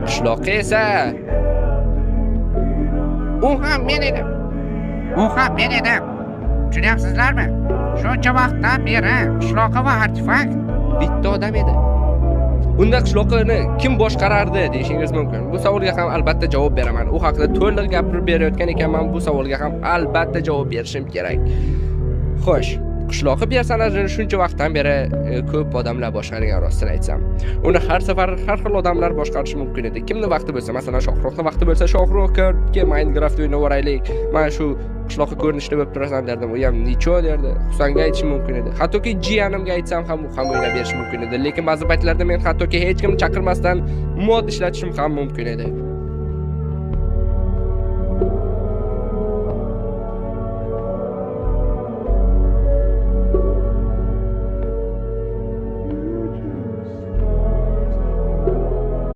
Qishloqqa esa U ham men edim. U ham men edim. Tushunyapsizlarmi? Shuncha vaqtdan beri qishloqi va artefakt bitta odam edi. Unda qishloqni kim boshqarardi deyishingiz mumkin. Bu savolga ham albatta javob beraman. U haqida to'liq gapirib berayotgan ekanman, bu savolga ham albatta javob berishim kerak. Xo'sh, qishloqi personajini shuncha vaqtdan beri ko'p odamlar boshqargan, rostini aytsam. Uni har safar har xil odamlar boshqarishi mumkin edi. Kimni vaqti bo'lsa, masalan, Shohruxni vaqti bo'lsa, Shohruh ke Minecraft o'ynab yuboraylik. Mana shu qishloqi ko'rinishda bo'lib turasan derdim. U ham ничё derdi. Husanga aytishim mumkin edi. Hattoki jiyanimga aytsam ham, u ham o'ynab berishi mumkin edi. Lekin ba'zi paytlarda men hattoki hech kimni chaqirmasdan mod ishlatishim ham mumkin edi.